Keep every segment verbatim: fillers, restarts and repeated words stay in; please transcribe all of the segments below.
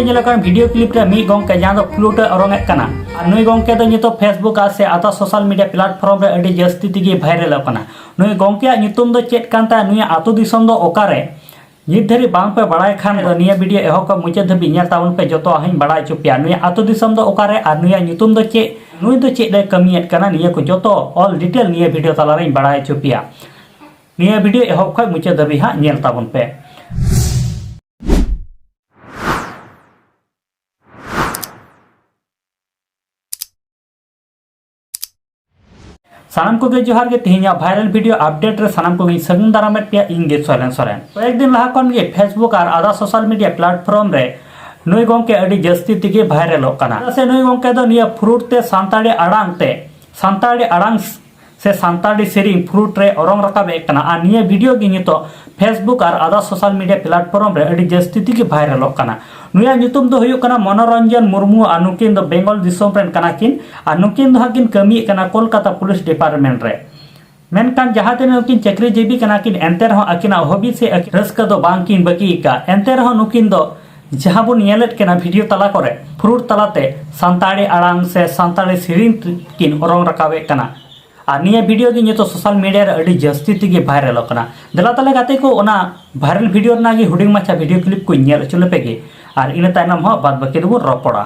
ᱧᱮᱞᱚᱜ ᱠᱟᱱ video clip ᱨᱮ ᱢᱤᱫ ᱜᱚᱝᱠᱮ ᱡᱟᱦᱟᱸ ᱫᱚ ᱯᱷᱞᱩᱴ ᱮ ᱚᱨᱚᱝ ᱮᱫ ᱠᱟᱱᱟ, ᱟᱨ ᱱᱩᱭ ᱜᱚᱝᱠᱮ ᱫᱚ ᱱᱤᱛᱚᱜ Facebook ᱟᱨ ᱥᱮ ᱟᱫᱟ ᱥᱳᱥᱟᱞ ᱢᱤᱰᱤᱭᱟ ᱯᱞᱟᱴᱯᱷᱚᱨᱢ ᱨᱮ ᱟᱹᱰᱤ ᱡᱟᱹᱥᱛᱤ ᱛᱮᱜᱮ ᱵᱷᱟᱭᱨᱟᱞᱚᱜ ᱠᱟᱱᱟ᱾ ᱱᱩᱭ ᱜᱚᱝᱠᱮᱭᱟᱜ ᱧᱩᱛᱩᱢ ᱫᱚ ᱪᱮᱫ ᱠᱟᱱ ᱛᱟᱭᱟ, ᱱᱩᱭᱟᱜ ᱟᱹᱛᱩ ᱫᱤᱥᱚᱢ ᱫᱚ ᱚᱠᱟᱨᱮ, ᱱᱤᱛ ᱫᱷᱟᱹᱨᱤᱡ ᱵᱟᱝ ᱯᱮ ᱵᱟᱲᱟᱭ ᱠᱷᱟᱱ ᱫᱚ ᱱᱤᱭᱟᱹ ᱵᱷᱤᱰᱤᱭᱳ ᱮᱦᱚᱵ ᱠᱷᱚᱱ ᱢᱩᱪᱟᱹᱫ ᱫᱷᱟᱹᱵᱤᱡ ᱧᱮᱞ ᱛᱟᱵᱚᱱ ᱯᱮ, ᱡᱚᱛᱚᱣᱟᱜ ᱦᱚᱸᱧ ᱵᱟᱲᱟᱭ ᱦᱚᱪᱚ ᱯᱮᱭᱟ᱾ ᱱᱩᱭᱟᱜ ᱟᱹᱛᱩ ᱫᱤᱥᱚᱢ ᱫᱚ ᱚᱠᱟᱨᱮ ᱟᱨ ᱱᱩᱭᱟᱜ ᱧᱩᱛᱩᱢ ᱫᱚ ᱪᱮᱫ, ᱱᱩᱭ ᱫᱚ ᱪᱮᱫ ᱮ ᱠᱟᱹᱢᱤᱭᱮᱫ ᱠᱟᱱᱟ, ᱱᱤᱭᱟᱹ ᱠᱚ ᱡᱚᱛᱚ all detail ᱱᱤᱭᱟᱹ ᱵᱷᱤᱰᱤᱭᱳ ᱛᱟᱞᱟᱨᱮᱧ ᱵᱟᱲᱟᱭ ᱦᱚᱪᱚ ᱯᱮᱭᱟ᱾ ᱱᱤᱭᱟᱹ ᱵᱷᱤᱰᱤᱭᱳ ᱮᱦᱚᱵ ᱠᱷᱚᱱ ᱢᱩᱪᱟᱹᱫ ᱫᱷᱟᱹᱵᱤᱡ ᱦᱟᱸᱜ ᱧᱮᱞ ᱛᱟᱵᱚᱱ ᱯᱮ᱾ ᱥᱟᱱᱟᱢ ᱠᱚᱜᱮ ᱡᱚᱦᱟᱨ ᱜᱮ᱾ ᱛᱮᱦᱮᱧᱟᱜ ᱵᱷᱟᱭᱨᱟᱞ ᱵᱷᱤᱰᱤᱭᱳ ᱟᱯᱰᱮᱴ ᱨᱮ ᱥᱟᱱᱟᱢ ᱠᱚᱜᱮᱧ ᱥᱟᱹᱜᱩᱱ ᱫᱟᱨᱟᱢᱮᱫ ᱯᱮᱭᱟ, ᱤᱧ ᱜᱮ ᱥᱚᱨᱮᱱ ᱥᱚᱨᱮᱱ᱾ ᱠᱚᱭᱮᱠ ᱫᱤᱱ ᱞᱟᱦᱟ ᱠᱷᱚᱱ ᱜᱮ Facebook ᱟᱨ ᱟᱫᱟ ᱥᱳᱥᱟᱞ ᱢᱤᱰᱤᱭᱟ ᱯᱞᱟᱴᱯᱷᱚᱨᱢ ᱨᱮ ᱱᱩᱭ ᱜᱚᱝᱠᱮ ᱟᱹᱰᱤ ᱡᱟᱹᱥᱛᱤ ᱛᱮᱜᱮ ᱵᱷᱟᱭᱨᱟᱞᱚᱜ ᱠᱟᱱᱟ᱾ ᱪᱮᱫᱟᱜ ᱥᱮ ᱱᱩᱭ ᱜᱚᱝᱠᱮ ᱫᱚ ᱱᱤᱭᱟᱹ ᱯᱷᱩᱨᱩᱴ ᱛᱮ ᱥᱟᱱᱛᱟᱲᱤ ᱟᱲᱟᱝ ᱛᱮ, ᱥᱟᱱᱛᱟᱲᱤ ᱟᱲᱟᱝ ᱥᱮ ᱥᱟᱱᱛᱟᱲᱤ ᱥᱮᱨᱮᱧ ᱯᱷᱩᱨᱩᱴ ᱨᱮ ᱚᱨᱚᱝ ᱨᱟᱠᱟᱵ ᱮᱫ ᱠᱟᱱᱟ᱾ ᱟᱨ ᱱᱤᱭᱟᱹ ᱵᱷᱤᱰᱤᱭᱳ ᱜᱮ ᱱᱤᱛᱚᱜ Facebook ᱟᱨ ᱟᱫᱟ ᱥᱳᱥᱟᱞ ᱢᱤᱰᱤᱭᱟ ᱯᱞᱟᱴᱯᱷᱚᱨᱢ ᱨᱮ ᱟᱹᱰᱤ ᱡᱟᱹᱥᱛᱤ ᱛᱮᱜᱮ ᱵᱷᱟᱭᱨᱟᱞᱚᱜ ᱠᱟᱱᱟ᱾ ᱱᱩᱭᱟᱜ ᱧᱩᱛᱩᱢ ᱫᱚ ᱦᱩᱭᱩᱜ ᱠᱟᱱᱟ ᱢᱚᱱᱳᱨᱚᱧᱡᱚᱱ ᱢᱩᱨᱢᱩ ᱟᱨ ᱱᱩᱠᱤᱱ ᱫᱚ ᱵᱮᱝᱜᱚᱞ ᱫᱤᱥᱚᱢ ᱨᱮᱱ ᱠᱟᱱᱟ ᱠᱤᱱ᱾ ᱟᱨ ᱱᱩᱠᱤᱱ ᱫᱚ ᱦᱟᱸᱜ ᱠᱤᱱ ᱠᱟᱹᱢᱤᱭᱮᱫ ᱠᱟᱱᱟ ᱠᱳᱞᱠᱟᱛᱟ ᱯᱩᱞᱤᱥ ᱰᱤᱯᱟᱨᱴᱢᱮᱱᱴ ᱨᱮ᱾ ᱢᱮᱱᱠᱷᱟᱱ ᱡᱟᱦᱟᱸ ᱛᱤᱱᱟᱹᱜ ᱱᱩᱠᱤᱱ ᱪᱟᱹᱠᱨᱤ ᱡᱤᱵᱤ ᱠᱟᱱᱟ ᱠᱤᱱ, ᱮᱱᱛᱮ ᱨᱮᱦᱚᱸ ᱟᱹᱠᱤᱱᱟᱜ ᱦᱚᱵᱤ ᱥᱮ ᱟᱹᱠᱤᱱ ᱨᱟᱹᱥᱠᱟᱹ ᱫᱚ ᱵᱟᱝ ᱠᱤᱱ ᱵᱟᱹᱜᱤ ᱟᱠᱟᱫ᱾ ᱮᱱᱛᱮ ᱨᱮᱦᱚᱸ ᱱᱩᱠᱤᱱ ᱫᱚ ᱡᱟᱦᱟᱸ ᱵᱚᱱ ᱧᱮᱞᱮᱫ ᱠᱟᱱᱟ ᱵᱷᱤᱰᱤᱭᱳ ᱛᱟᱞᱟ ᱠᱚᱨᱮ, ᱯᱷᱩᱨᱩᱴ ᱛᱟᱞᱟᱛᱮ ᱥᱟᱱᱛᱟᱲᱤ ᱟᱲᱟᱝ ᱥᱮ ᱥᱟᱱᱛᱟᱲᱤ ᱥᱮᱨᱮᱧ ᱠᱤᱱ ᱚᱨᱚᱝ ᱨᱟᱠᱟᱵᱮᱫ ᱠᱟᱱᱟ᱾ ᱟᱨ ᱱᱤᱭᱟᱹ ᱵᱷᱤᱰᱤᱭᱳ ᱜᱮ ᱱᱤᱛᱚᱜ ᱥᱳᱥᱟᱞ ᱢᱤᱰᱤᱭᱟ ᱨᱮ ᱟᱹᱰᱤ ᱡᱟᱹᱥᱛᱤ ᱛᱮᱜᱮ ᱵᱷᱟᱭᱨᱟᱞᱚᱜ ᱠᱟᱱᱟ᱾ ᱫᱮᱞᱟ ᱛᱟᱦᱞᱮ ᱜᱟᱛᱮ ᱠᱚ, ᱚᱱᱟ ᱵᱷᱟᱭᱨᱟᱞ ᱵᱷᱤᱰᱤᱭᱳ ᱨᱮᱱᱟᱜ ᱜᱮ ᱦᱩᱰᱤᱧ ᱢᱟᱪᱷᱟ ᱵᱷᱤᱰᱤᱭᱳ ᱠᱞᱤᱯ ᱠᱚᱧ ᱧᱮᱞ ᱦᱚᱪᱚ ᱞᱮᱯᱮ ᱜᱮ, ᱟᱨ ᱤᱱᱟᱹ ᱛᱟᱭᱱᱚᱢ ᱦᱚᱸ ᱵᱟᱫ ᱵᱟᱹᱠᱤ ᱫᱚᱵᱚᱱ ᱨᱚᱯᱚᱲᱟ᱾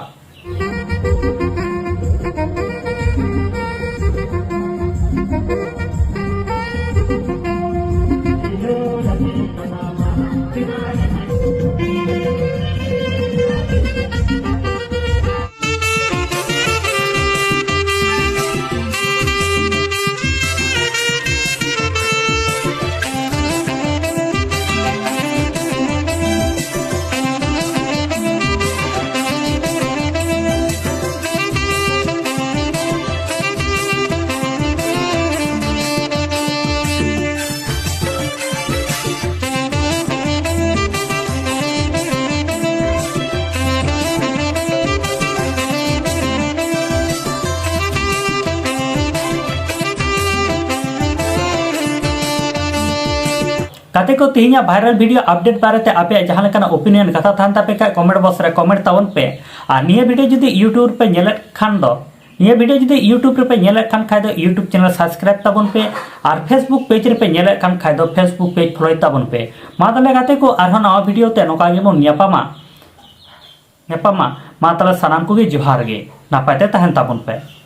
ᱜᱟᱛᱮ ᱠᱚ, ᱛᱮᱦᱮᱧᱟᱜ viral video update ᱵᱟᱨᱮᱛᱮ ᱟᱯᱮᱭᱟᱜ ᱡᱟᱦᱟᱸ ᱞᱮᱠᱟᱱᱟᱜ opinion ᱠᱟᱛᱷᱟ ᱛᱟᱦᱮᱱ ᱛᱟᱯᱮ ᱠᱷᱟᱡ comment box ᱨᱮ comment ᱛᱟᱵᱚᱱ ᱯᱮ᱾ ᱟᱨ ᱱᱤᱭᱟᱹ video ᱡᱩᱫᱤ YouTube ᱨᱮᱯᱮ ᱧᱮᱞᱮᱫ ᱠᱷᱟᱱ ᱫᱚ, ᱱᱤᱭᱟᱹ video ᱡᱩᱫᱤ YouTube ᱨᱮᱯᱮ ᱧᱮᱞᱮᱫ ᱠᱷᱟᱱ ᱠᱷᱟᱡ ᱫᱚ YouTube channel subscribe ᱛᱟᱵᱚᱱ ᱯᱮ᱾ ᱟᱨ Facebook page ᱨᱮᱯᱮ ᱧᱮᱞᱮᱫ ᱠᱷᱟᱱ ᱠᱷᱟᱡ ᱫᱚ Facebook page follow ᱛᱟᱵᱚᱱ ᱯᱮ᱾ ᱢᱟ ᱛᱟᱦᱞᱮ ᱜᱟᱛᱮ ᱠᱚ, ᱟᱨᱦᱚᱸ ᱱᱟᱣᱟ video ᱛᱮ ᱱᱚᱝᱠᱟ ᱜᱮᱵᱚᱱ ᱧᱟᱯᱟᱢᱟ᱾ ᱧᱟᱯᱟᱢᱟ᱾ ᱢᱟ ᱛᱟᱦᱞᱮ ᱥᱟᱱᱟᱢ ᱠᱚᱜᱮ ᱡᱚᱦᱟᱨ ᱜᱮ, ᱱᱟᱯᱟᱭ ᱛᱮ ᱛᱟᱦᱮᱱ ᱛᱟᱵᱚᱱ ᱯᱮ᱾